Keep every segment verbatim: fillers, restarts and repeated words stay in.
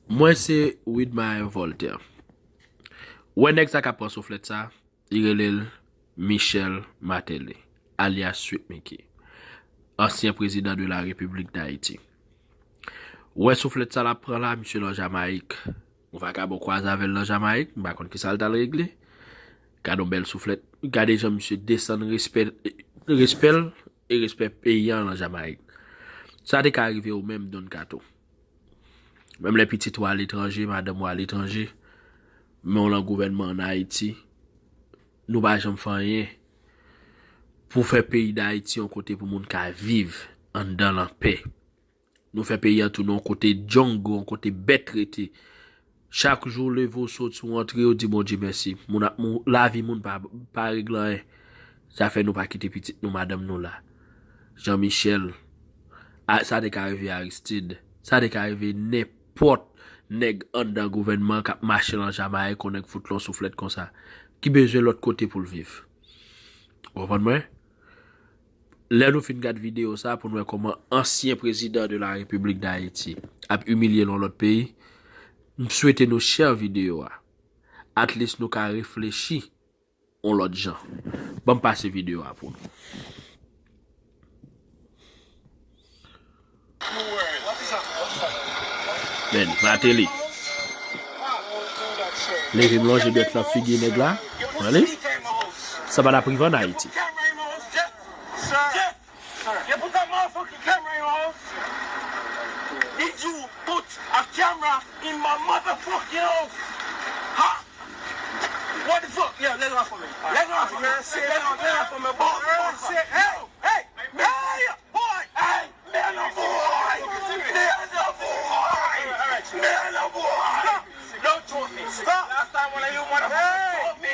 Mwen se Widmar Voltaire. Wè nèg sa k ap pran souflèt sa, li rele l Michel Martelly, alyas Sweet Micky, ansyen prezidan de la Repiblik Dayiti. Wè souflèt sa l ap pran la, misye nan Jamayik. Yon vakabon kwaze avè l nan Jamayik, m pa konn kisa l t al regle. Gade yon bèl souflèt. Gade jan misye desann respè, respè l e respè peyi a nan Jamayik. Sa te ka rive ou menm, Don Kato. Menm lè pitit ou aletranje, madanm ou aletranje, men w lan gouvènman ann Ayiti, nou pa janm fè anyen pou fè peyi Dayiti yon kote pou moun ka viv anndan lanpè. Nou fè peyi a tounen yon kote django, yon kote bèt rete. Chak jou w leve w soti w antre, w di Bondye mèsi. Moun ap mou, lavi moun pa, pa regle anyen. Sa fè nou pa kite pitit nou, madanm nou la. Jean Michel, a, sa te ka rive Aristide, sa te ka rive nenpòt nèg anndan gouvènman k ap mache nan Jamayik, yon nèg fout l yon souflèt konsa, ki bezwen lòt kote pou l viv. Ou konprann mwen? Lè nou fin gad videyo sa pou n wè kòman ansyen prezidan de la Repiblik Dayiti ap imilye l yon lòt peyi, m swete nou share videyo a. At least nou ka reflechi yon lòt jan. Ban m pase videyo a pou nou. Men, Martelly. Leve m lonje dwèt lan figi nèg la. Tande? Sa pa t ap rive ann Ayiti. You put that motherfucking camera in your house? Did you put a camera in my motherfucking house? Ha? What the fuck? Yeah, let it off for me. Let it off for me. Let it off for me. Boy, boy, boy. Hey, hey, hey, boy, hey. Man a boy. Man a boy. Man a boy. Don't choke me. Last time one of you motherfuckers choke me,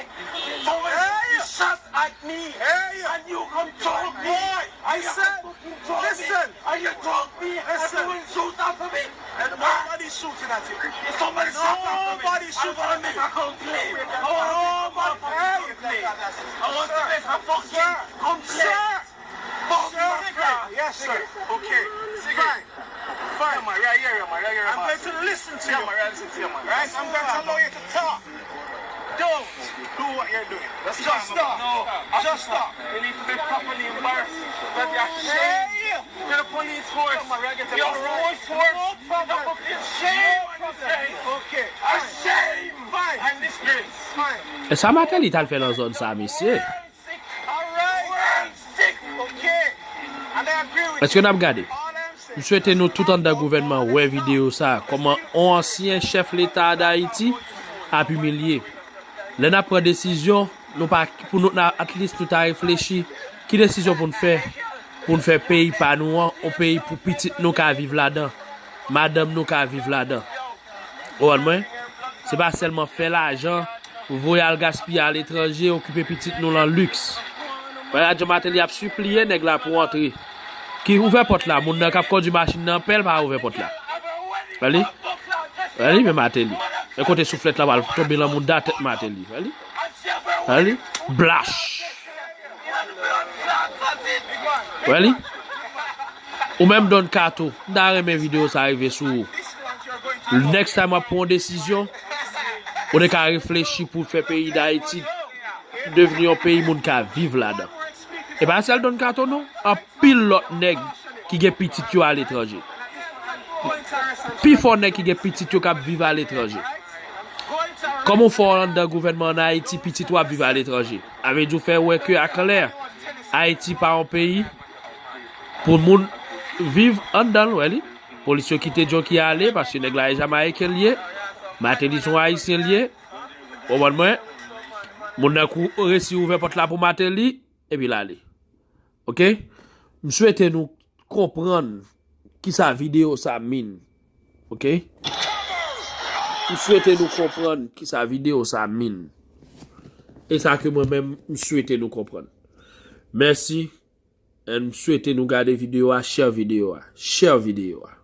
somebody shot at me, and you come choke me. I said, listen, and you choke me, and you will shoot after me. And nobody shooting at you. Somebody shot after me. Nobody shooting at me. I want to make a complaint. I want to make a complaint. I want to make a fucking complaint. Fuck my car. Yes, sir. Okay. Fine. Fine. Yeah, man, right here, yeah, man, right here, I'm going to listen to you. Yeah, man, right, listen to you, man. Right? I'm going to allow you to talk. Don't do what you're doing. Just stop. No. Just stop. You need to be properly embarrassed. That you're ashamed to the police force. Your whole force is a fucking shame and disgrace. Okay. A shame and disgrace. Fine. E sa Martelly t al fè nan zòn sa, mesye? Èske n ap gade? M swete nou tout anndan gouvènman wè videyo sa, kòman on ansyen chèf leta a Dayiti ap imilye. Lè n ap pran desizyon, nou pa, pou nou, na, at least nou ta reflechi, ki desizyon pou n fè, pou n fè peyi pa nou an, on peyi pou pitit nou ka viv ladan, madanm nou ka viv ladan. Ou konprann mwen? Se pa sèlman fè lajan, voye al gaspiye aletranje, okipe pitit nou lan liks. Wè la, Jan Martelly ap sipliye nèg la pou antre. Ki ouvè pòt la, moun nan k ap kondui machin nan pè l pa ouvè pòt la. Wè li? Wè li, men Martelly. E kote souflèt la pral tonbe lan mouda tèt Martelly. Wè li? Wè li? Blach! Wè li? Ou menm Don Kato, m ta renmen videyo sa rive sou ou. Next time w ap pran yon desizyon, ou te ka reflechi pou fè peyi Dayiti devni yon peyi moun ka viv ladan. E pa sèl Don Kato non, anpil lòt nèg ki gen pitit yo aletranje. Pifò nèg ki gen pitit yo k ap viv aletranje. Kòman w fè w anndan gouvènman ann Ayiti, pitit ou ap viv aletranje? A vle di w fè wè ke aklè, Ayiti pa yon peyi pou moun viv anndan l, wè li. Polis yo kite John Key ale, paske nèg la e Jamayiken l ye, Martelly se yon Ayisyen l ye, ou konprann mwen? Moun nan kou resi ouvè pòt la pou Martelly, epi l ale. Oke? M swete nou konprann kisa videyo sa mean. Oke? M swete nou konprann kisa videyo sa mean. E sa ke mwen menm, m swete nou konprann. Mèsi. And m swete nou gade videyo a, share videyo a. Share videyo a.